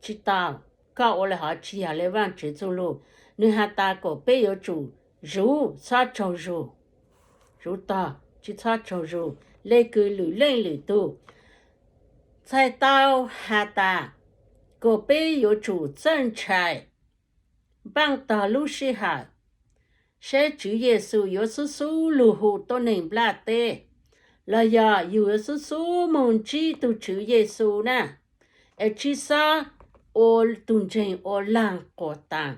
tsi tau, koj ua le hov tsi yog le Vaajtswv txuj lug. Nwg has tas kuas peb yuav tsum zuv txhob tsaug zug, zuv tog tsi txhob tsaug zug. Le kws lwm leej lwm tug txhais tau has tas, kuas peb yuav tsum txawj ntshai, npaaj tog lub sij hawm saib Tswv Yexus yuav xub xub lug hu tuab neeg nplaj teb, los yog yug yuav xub xub moog ntsib tug Tswv Yexus na, es tsi xob ua tug ntseeg ua laag quas taag,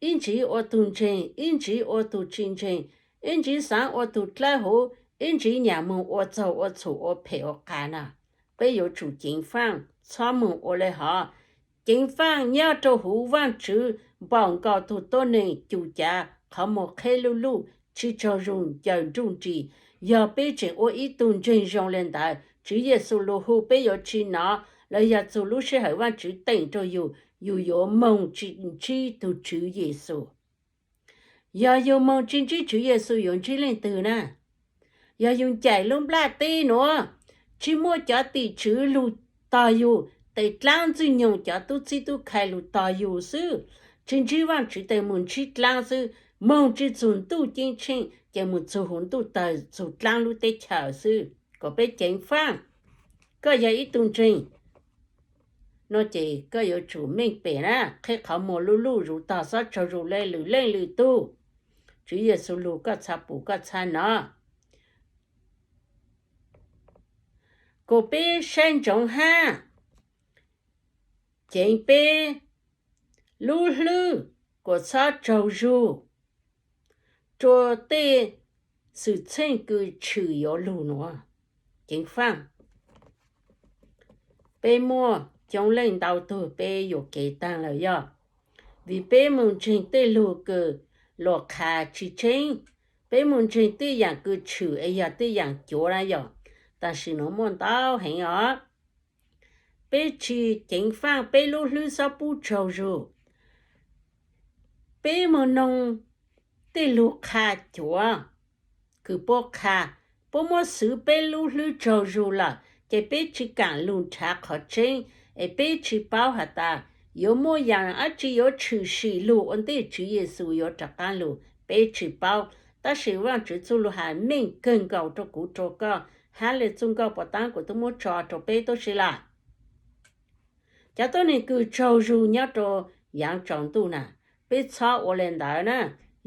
ib ntsiv ua tug ntseeg, ib ntsiv ua tug tsi ntseeg, ib ntsiv xaav ua tug dlawb huv, ib ntsiv nyam moog ua txaug ua txhum ua phem ua qas na. Peb yuav tsum ceev faaj txhob moog ua le hov. Ceev faaj nyob rua huv Vaajtswv npaum nkaus tug tuab neeg cu cav qhov muag qheb luj luj tsi tsaug zug ncaws nruj nris. Yog peb tseem ua ib tug ntseeg zoo le ntawd, Tswv Yexus lug hu peb yuav tsi nov, los yog txug lub sij hawm Vaajtswv teem rua yug, yug yuav moog tsi ntsib tug Tswv Yexus. Yog yug moog tsi ntsib Tswv Yexus yuav ntsib leej twg na? Yog yug ncaim lub nplaj teb nuav, tsi muaj cov tim tswv lug tog yug, tes dlaab ntxwg nyoog cov tub txib tub khai lug tog yug xwb, tsi ntsib Vaajtswv tes moog ntsib dlaab xwb, moog tsi txug ntuj ceeb tsheej ces moog txug huv ntuj tawg txug dlaab lub teb chaws xwb. Kuas peb ceev faaj, koj yog ib tug ntseeg no ces koj yuav tsum meej pem na, qheb qhov muag luj luj zuv tog xob tsaug zug le lwm leej lwm tug. Tswv Yexus lug koj txha pum koj txha nov. Kuas peb saib ntsoov hab ceev peb lub hlwb kuas txhob tsaug zug rua tej xwm txheej kws tshwm yuav lug nuav. Ceev faaj, peb muaj coob leej ntau tug peb yuam kev taag lawm yog vim peb moog ntseeg tej lug kws luas qha tsi tseeb, peb moog ntseeg tej yaam kws tshwm es yog tej yaam cuav na yog. Tam sim nuav muaj ntau heev os. Peb tsi ceev faaj peb lub hlwb xob pub tsaug zug. Peb moog noog tej lug qha cuav kws puab qha, puab muab xwv peb lub hlwb tsaug zug lawm ces peb tsi kaam lug nrhav qhov tseeb, es peb tsi paub has tas yuav muaj yaam dlaab tsi yuav tshwm sim lug ua ntej Tswv Yexus yuav rov qaab lug, peb tsi paub. Tab sis Vaajtswv txuj lug has meej kawg nkaus rua kuv rua koj, hab le txuj nkauj puas taab kuv tub muab tso rua peb tuab si lawm. Cov tuab neeg kws tsaug zug nyob rua yaav tsaus ntuj na, peb txhob ua le ntawd na.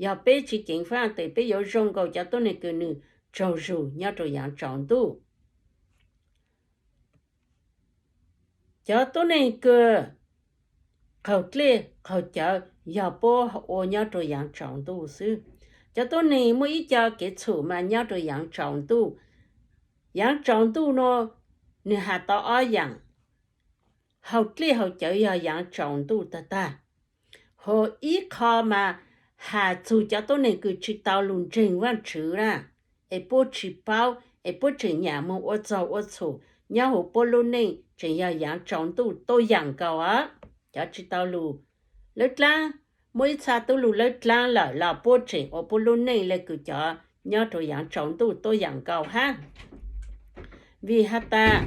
Yog peb tsi ceev faaj tes peb yuav zoo nkaus cov tuab neeg kws nwg tsaug zug nyob rua yaav tsaus ntuj. Cov tuab neeg kws qaug dlej qaug cawv yog puab ua nyob rua yaav tsaus ntuj xwb. Cov tuab neeg muaj ib co kev txhum mas nyob rua yaav tsaus ntuj. Yaav tsaus ntuj nuav nwg has tau ob yaam, haus dlej haus cawv yog yaav tsaus ntuj tag tag. Ho ib qho mas has txug cov tuab neeg kws tsi tau lug ntseeg Vaajtswv na, es puab tsi paub, es puab tseem nyam moog ua txaug ua txhum nyob huv puab lub neej tseem yog yaav tsaus ntuj tuab yaam nkaus os. Cov tsi tau lug lawb dlaab, muaj ib txha tub lug lawb dlaab lawm los puab tseem ua puab lub neej le kws cov nyob rua yaav tsaus ntuj tuab yaam nkaus hab. Vim has tas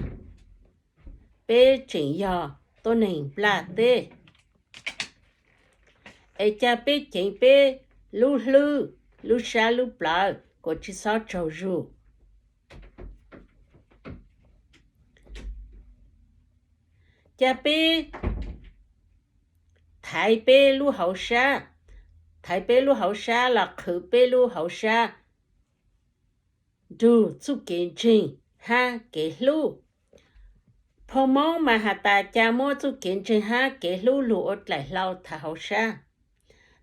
peb tseem yog tuab neeg nplaj teb, es ca peb ceev peb lub hlwb, lub sab lub plawv kuas tsi xob tsaug zug. Cas peb thaiv peb lub hauv sab, thaiv peb lub hauv sab los qhwv peb lub hauv sab nrug txuj kev ntseeg hab kev hlub. Phoo Moob mas has tas cas muab txuj kev ntseeg hab kev hlub lug ua dlaim hlau thaiv hauv sab.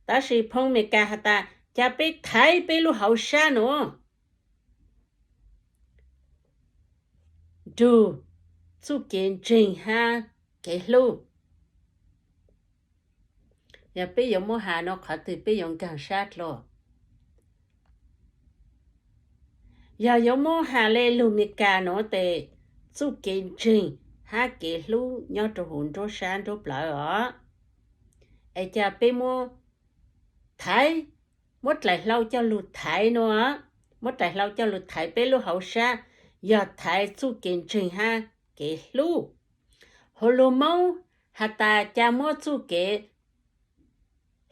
Tab sis phoo Meskas has tas cas peb thaiv peb lub hauv sab nuav nrug txuj kev ntseeg hab kev hlub. Yog peb yuav muab has nuav qhov twg peb yuav nkaag sab dlua? Yog yuav muab has le lug Meskas nuav tes txuj kev ntseeg hab kev hlub nyob rua huv nruab sab nruab plawv os. Es cas peb muab thaiv, muab dlaim hlau coj lug thaiv nuav, muab dlaim hlau coj lug thaiv peb lub hauv sab, yog thaiv txuj kev ntseeg hab kev hlub. Huv lug Moob has tas cas muab txuj kev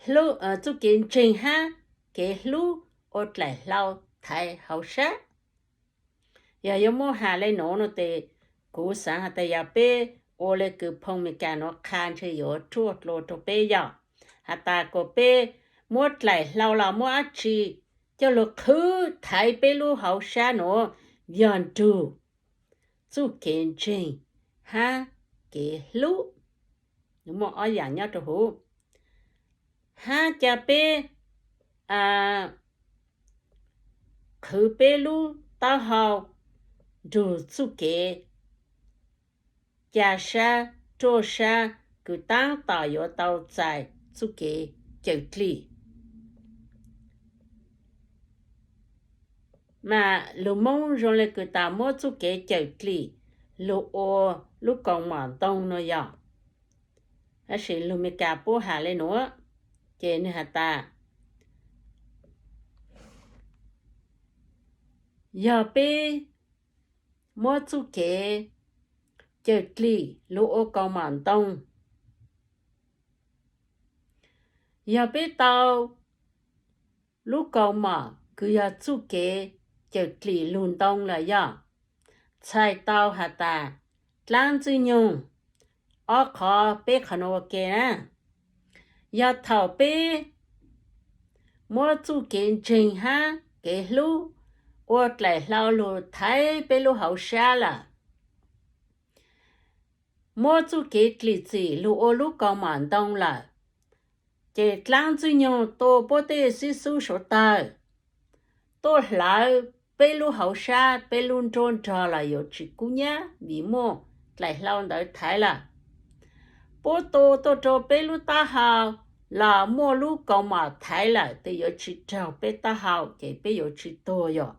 hlub, txuj kev ntseeg hab kev hlub ua dlaim hlau thaiv hauv sab. Yog yuav muab has le nuav no tes kuv xaav has tas yog peb ua le kws phoo Meskas nuav qha ntshe yuav ruaj dlua rua peb yog has tas kuas peb muab dlaim hlau los muab dlaab tsi coj lug qhwv thaiv peb lub hauv sab nuav yog nrug txuj kev ntseeg hab kev hlub. Muaj ob yaam nyob rua huv. Hab ca peb qhwv peb lub taub hau nrug txuj kev ca sab ruaj sab kws taab tom yuav tau txais txuj kev cawm dlim. Mas lug Moob zoo le kws tas muab txuj kev cawm dlim lug ua lub kaus mom ntoo no yog, tab sis lug Meskas puab has le nuav, ces nwg has tas yog peb muab txuj kev cawm dlim lug ua kaus mom ntoo, yog peb tau lub kaus mom kws yog txuj kev cawm dlim lug ntoo lawm yog, txhais tau has tas dlaab Ntxwg Nyoog ob qhov, peb qhov nuav ua ke na. Yog thaum peb muab txuj kev ntseeg hab kev hlub ua dlaim hlau lug thaiv peb lub hauv sab lawm, muab txuj kev dlim txim lug ua lub kaus mom ntoo lawm, ces dlaab Ntxwg Nyoog tua puab tej xib xub suav tawg tuaj hlawv peb lub hauv sab, peb lub nruab nrog los yuav tsis kub nyab vim muaj dlaim hlau ntawd thaiv lawm. Puab tua tuaj rua peb lub taub hau los muaj lub kaus mom thaiv lawm, tes yuav tsis raug peb taub hau, ces peb yuav tsis tuag yom.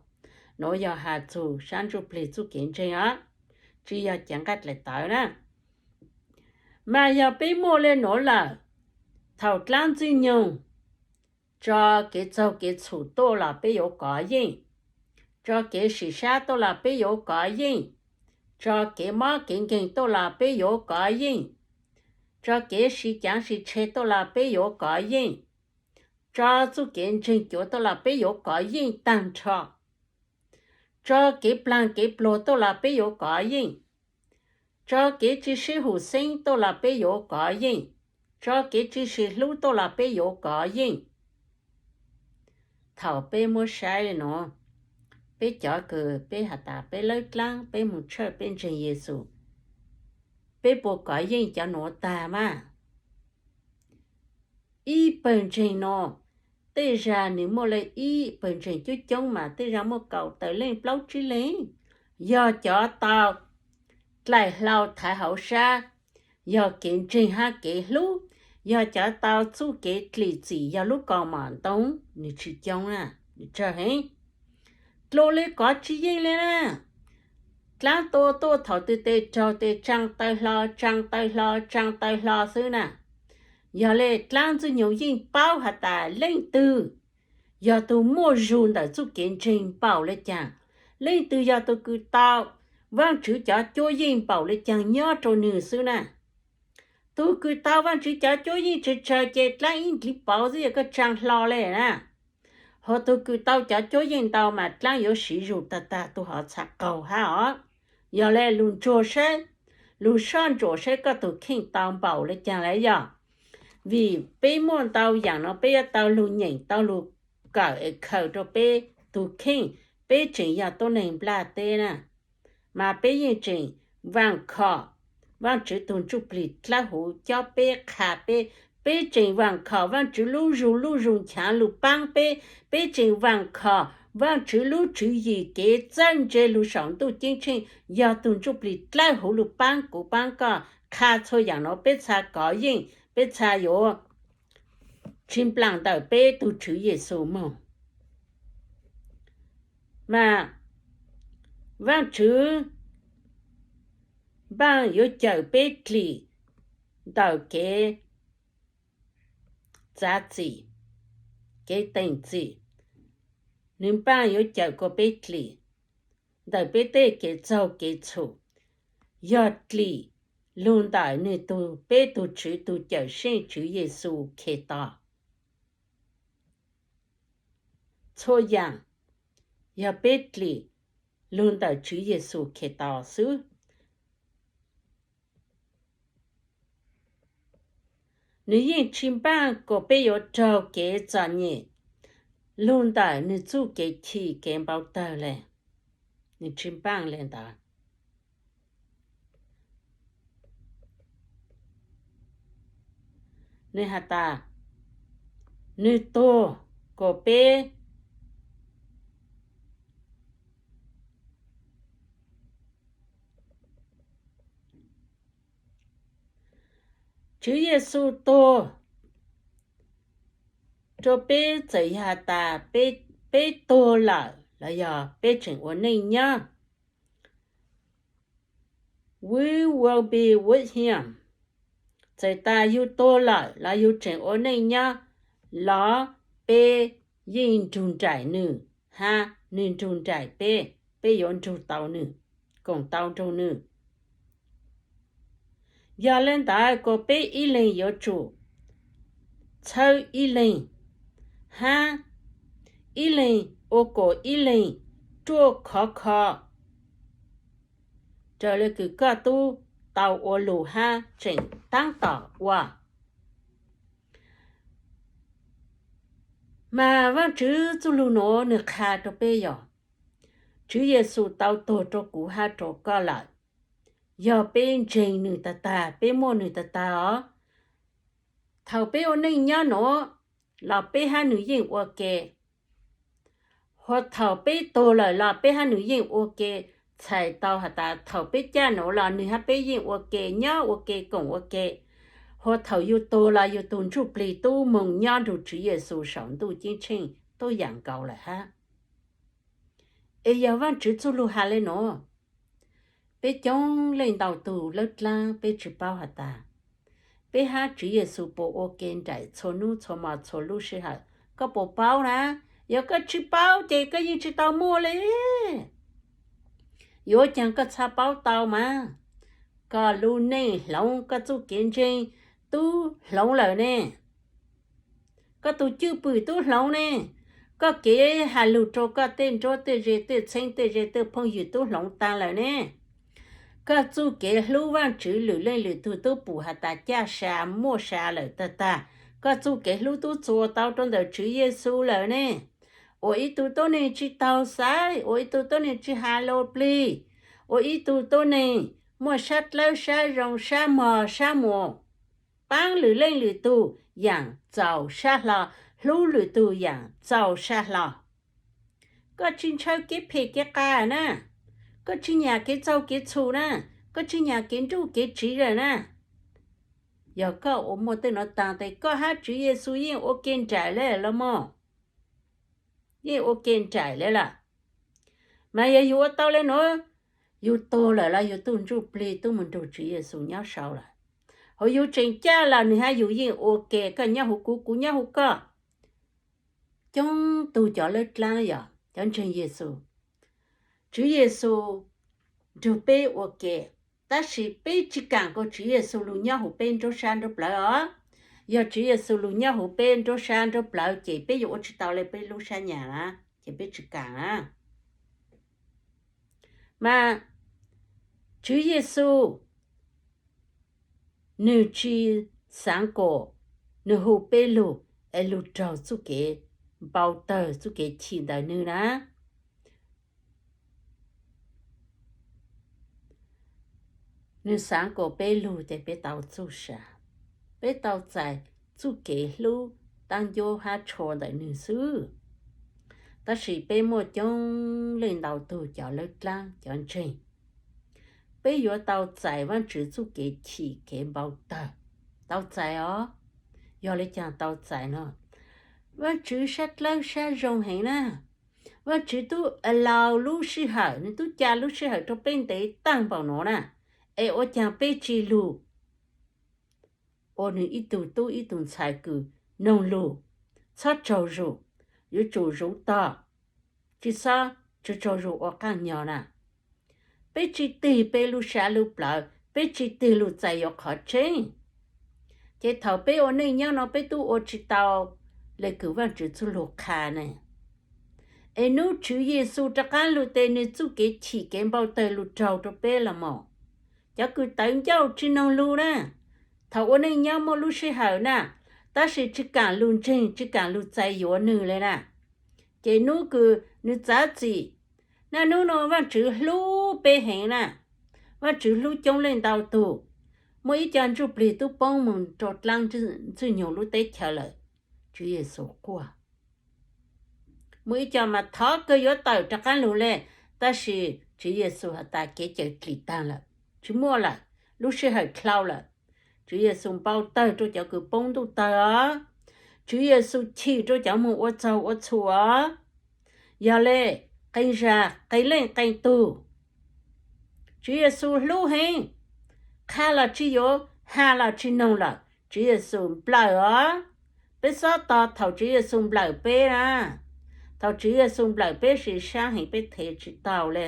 Nuav yog has txug sab ntsuj plig txuj kev ntseeg os, tsis yog cev nqaij dlaim tawv na. Mas yog peb muaj le nuav lawm, thaum dlaab Ntxwg Nyoog tso kev txaug kev txhum tuaj los peb yuav kov yeej, tso kev sim sab tuaj los peb yuav kov yeej, tso kev mob kev nkeeg tuaj los peb yuav kov yeej, tso kev sib caav sib tshe tuaj los peb yuav kov yeej, tso txuj kev ntseeg cuav tuaj los peb yuav kov yeej taag nrho, tso kev plaag kev pluag tuaj los peb yuav kov yeej, tso kev tsis sib hum xeeb tuaj los peb yuav kov yeej, tso kev tsis sib hlub tuaj los peb yuav kov yeej. Thaum peb muab saib le nuav, peb cov kws peb has tas peb lawb dlaab, peb moog tshawj, peb ntseeg Yexus, peb puas kov yeej cov nuav tag mas? Ib pawg ntseeg nuav, tej zag nwg muaj le ib pawg ntseeg coob coob mas tej zag muaj kaum tawm leej plaub tsib leeg, yog cov tau dlaim hlau thaiv hauv sab, yog kev ntseeg hab kev hlub, yog cov tau txuj kev dlim txim yog lub kaus mom ntoo, nwg tsis coob na, nwg tsawg heev. Dlua le kov tsis yeej le na. Dlaab tua tuaj thaum twg tes raug tes tsaa taw hlo, tsaa taw hlo, tsaa taw hlo xwb na. Yog le dlaab Ntxwg Nyoog yeej paub has tas leej twg yog tug muaj zug ntawm txuj kev ntseeg npaum le caag, leej twg yog tug kws tau Vaajtswv cov cuab yeej npaum le caag nyob rua nwg xwb na. Tug kws tau Vaajtswv cov cuab yeej tsawg tsawg ces dlaab ib ntliv pauv xwb yog koj tsaa hlo le na. Ho tug kws tau cov cuab yeej ntau mas dlaab yuav siv zug tag tag tug hov txha qaug hab os. Yog le lug ntsuag saib, lug soj ntsuam saib koj tug kheej tau npaum le caag lawm yog. Vim peb muaj ntau yaam nuav peb yuav tau lug nyeem tau lug kawm es khaws rua peb tug kheej, peb tseem yog tuab neeg nplaj teb na. Mas peb yeej tseem vaam khom Vaajtswv tug Ntsuj Plig dlawb huv cob peb qha peb, peb tseem vaam khom Vaajtswv lub zug lub zug nchaav lug paab peb, peb tseem vaam khom Vaajtswv lub tswv yim kev txawj ntse lug saum ntuj ceeb tsheej yog tug Ntsuj Plig dlawb huv lug paab kuv paab koj qha txhua yaam nuav peb txha kov yeej, peb txha yuav tsi nplaam ntawm peb tug Tswv Yexus moog. Mas Vaajtswv npaaj yuav cawm peb dlim ntawm kev txav txim, kev teem txim. Nwg npaaj yuav cawm kuas peb dlim ntawm peb tej kev txaug kev txhum, yog dlim lug ntawm nwg tug, peb tug Tswv tug Cawmseej Tswv Yexus Khetos. Txhua yaam yog peb dlim lug ntawm Tswv Yexus Khetos xwb. Nwg yeej tsi npaaj kuas peb yuav raug kev txom nyem lug ntawm nwg txuj kev chim kev npau tawg le. Nwg tsi npaaj le ntawd. Nwg has tas, nwg tuag kuas peb Tswv Yexus tuag rua peb txawm yog has tas peb tuag lawm los yog peb tseem ua neej nyob. We will be with him. Txawm tas yug tuag lawm los yug tseem ua neej nyob, los peb yeej nrug nraim nwg, hab nwg nrug nraim peb, peb yuav nrug tau nwg, koom tau nrug nwg. Yog le ntawd kuas peb ib leeg yuav tsum txhawb ib leeg, hab ib leeg ua kuas ib leeg ruaj khov kho raws le kws koj tub tau ua lug hab tseem taab tom ua. Mas Vaajtswv txuj lug nuav nwg qha rua peb yog, Tswv Yexus tau tuag rua kuv hab rua koj lawm. Yog peb ntseeg nwg tag tag, peb muaj nwg tag tag os, thaum peb ua neej nyob nuav los peb hab nwg yeej ua ke. Hos thaum peb tuag lawm los peb hab nwg yeej ua ke. Txhais tau has tas thaum peb caj nuav los nwg hab peb yeej ua ke, nyob ua ke, koom ua ke. Hos thaum yug tuag los yug tug ntsuj plig tub moog nyob nrug Tswv Yexus saum ntuj ceeb tsheej tuab yaam nkaus lawm hab. Es yog Vaajtswv txuj lug has le nuav, peb coob leej ntau tug lawb dlaab peb tsi paub has tas, peb hab Tswv Yexus puas ua ke nraim txhua nub txhua mo txhua lub sij hawm? Koj puas paub na? Yog koj tsi paub ces koj yeej tsi tau muaj le. Yuav caag koj txhaj paub tau mas? Koj lub neej hloov, koj txuj kev ntseeg tub hloov lawm ne. Koj tug cwj pwm tub hloov ne. Koj kev has lug rua koj tej nruab tej ze tej txheeb tej ze tej phooj ywg tub hloov taag lawm ne. Koj txuj kev hlub Vaajtswv lwm leej lwm tug tub pum has tas caj sa muaj sa lawm tag tag. Koj txuj kev hlub tub txuas tau rua ntawm Tswv Yexus lawm ne. Ua ib tug tuab neeg tsi taug xaiv, ua ib tug tuab neeg tsi has lug plig, ua ib tug tuab neeg muaj sab dlawb sab zoo sab mog sab muas, paab lwm leej lwm tug yaam txaus sab hlo, hlub lwm tug yaam txaus sab hlo. Koj tsi ntshaw kev phem kev qas na, koj tsi nyam kev txaug kev txhum na, koj tsi nyam kev nruj kev tsiv lawm na. Yog koj ua muaj tej nuav taag tes koj hab Tswv Yexus yeej ua ke nraim le los mog. Yeej ua ke nraim le lawm. Mas yog yug ua tau le nuav, yug tuag lawm los yug tug ntsuj plig tub moog nrug Tswv Yexus nyob sau lawm. Hos yug tseem caj los nwg hab yug yeej ua ke, koj nyob huv kuv, kuv nyob huv koj. Coob tug cov lawb dlaab yog cov ntseeg Yexus, Tswv Yexus nrug peb ua ke, tab sis peb tsi kaam kuas Tswv Yexus lug nyob huv peb nruab sab nruab plawv os. Yog Tswv Yexus lug nyob huv peb nruab sab nruab plawv ces peb yuav ua tsi tau le peb lub sab nyam na, ces peb tsi kaam na. Mas Tswv Yexus Nws tsis xaav kom nws hu peb lug es lug raug txuj kev npau tawg, txuj kev chim ntawm nws na. Nws xaav kom peb lug ces peb tau txuj sa, peb tau txais txuj kev hlub taab ncuab hab tshua ntawm nws xwb. Tab sis peb muaj coob leej ntau tug cov lawb dlaab cov ntseeg, peb yuav tau txais Vaajtswv txuj kev chim kev npau tawg. Tau txais os. Yog le caag tau txais no? Vaajtswv sab dlawb sab zoo heev na. Vaajtswv tub allow lub sij hawm, nws tub ca lub sij hawm rua peb ntev taag npaum nuav na, es ua caag peb tsi lug ua nws ib tug tub ib tug ntxhais kws noog lug, txhob tsaug zug, yuav tsum zuv tog, tsi xob tsaug zug ua qaaj nyog na. Peb tsi tig peb lub sab lub plawv, peb tsi tig lug txais yuav qhov tseeb. Ces thaum peb ua neej nyob no peb tub ua tsi tau le kws Vaajtswv txuj lug qha ne. Es nub Tswv Yexus rov qaab lug tes nws txuj kev chim kev npau tawg lug raug rua peb los mas, cov kws tawv ncauj tsi noog lug na, thaum ua neej nyob muaj lub sij hawm na, tab sis tsi kaam lug ntseeg tsi kaam lug txais yuav nws le na. Ces nub kws nws txav txim, naj nub no Vaajtswv hlub peb heev na, Vaajtswv hlub coob leej ntau tug. Muaj ib co ntsuj plig tub poob moog rua dlaab Ntxwg Nyoog lub teb chaws lawm, Tswv Yexus quaj. Muaj ib co mas thov kawg yuav tawm rov qaab lug le, tab sis Tswv Yexus has tas kev cawm dlim taag lawm, tsi muaj lawm, lub sij hawm dlhau lawm. Tswv Yexus npau tawg rua cov kws poob ntuj tawg os. Tswv Yexus chim rua cov moog ua txaug ua txhum os. Yog le, qee zag qee leej qee tug, Tswv Yexus hlub heev, qha los tsi yuav, has los tsi noog lawm, Tswv Yexus nplawm os. Peb xob tog thaum Tswv Yexus nplawm peb na. Thaum Tswv Yexus nplawm peb sis sab heev peb thev tsi tau le.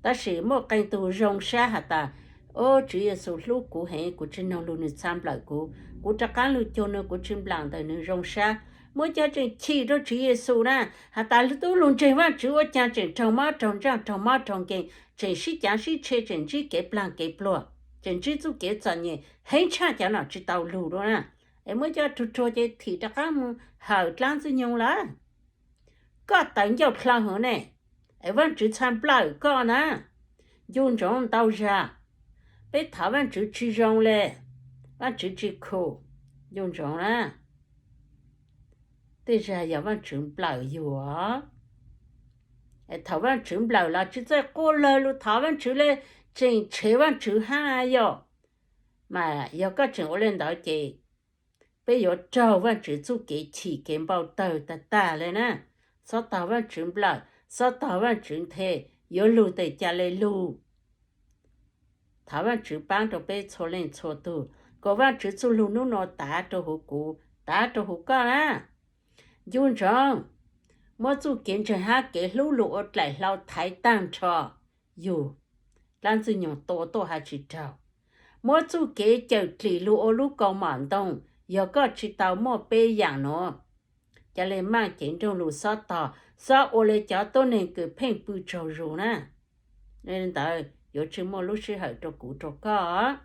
Tab sis muaj qee tug zoo sab has tas, o, Tswv Yexus hlub kuv heev, kuv tsi noog lug nws txha nplawm kuv, kuv rov qaab lug cuag nws, kuv tsi nplawm ntawm nws zoo sab. Muaj cov tseem chim rua Tswv Yexus na, has tas tub lug ntseeg Vaajtswv ua caag tseem raug mob raug ntsaaj raug mob raug nkeeg, tseem sib caav sib tshe, tseem ntsib kev plaag kev pluag, tseem ntsib txuj kev txom nyem heev tshaj cov nom tsi tau lug dua na. Es muaj cov ruag ruag ces thim rov qaab moog hawm dlaab Ntxwg Nyoog lawm. Koj tawv ncauj dlhau heev ne, es Vaajtswv txha nplawm koj na. Ncu ntsoov ntau zag, peb thov Vaajtswv tsi zoo le, Vaajtswv tsi khu, ncu ntsoov na. Tej zag yog Vaajtswv nplawm yug. Es thaum Vaajtswv nplawm los tsi txawj quaj lawg lug thov Vaajtswv le, tseem tshev Vaajtswv hab yog. Mas yog koj tseem ua le ntawd ces peb yuav raug Vaajtswv txuj kev chim kev npau tawg tag tag le na. Xob tog Vaajtswv nplawm, xob tog Vaajtswv nthe, yuav lug tes ca le lug. Thov Vaajtswv paab rua peb txhua leej txhua tug, kom Vaajtswv txuj lug nub nua tav rua huv kuv, tav rua huv koj na. Ncu ntsoov, muab txuj kev ntseeg hab kev hlub lug ua dlaim hlau thaiv taag nrho yug, dlaab Ntxwg Nyoog tua tuaj hab tsi raug. Muab txuj kev cawm dlim lug ua lub kaus mom ntoo, yog koj tsi tau muaj peb yaam nuav, ca le maaj cev nroog lug xob tog, xob ua le cov tuab neeg kws pheej pw tsaug zug na. Le ntawd yuav tsi muaj lub sij hawm rua kuv rua koj.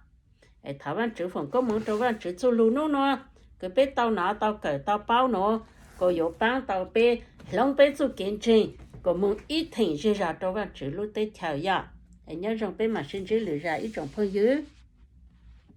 Es thov Vaajtswv foom koob moov rua Vaajtswv txuj lug nub nua, kws peb tau nov tau kawm tau paub nuav, kom yuav paab tau peb hloov peb txuj kev ntseeg kom moog ib theem zej zog rua Vaajtswv lub teb chaws yog. Es nyob zoo, peb maam sib ntsib lwm zag ib tsoom phooj ywg.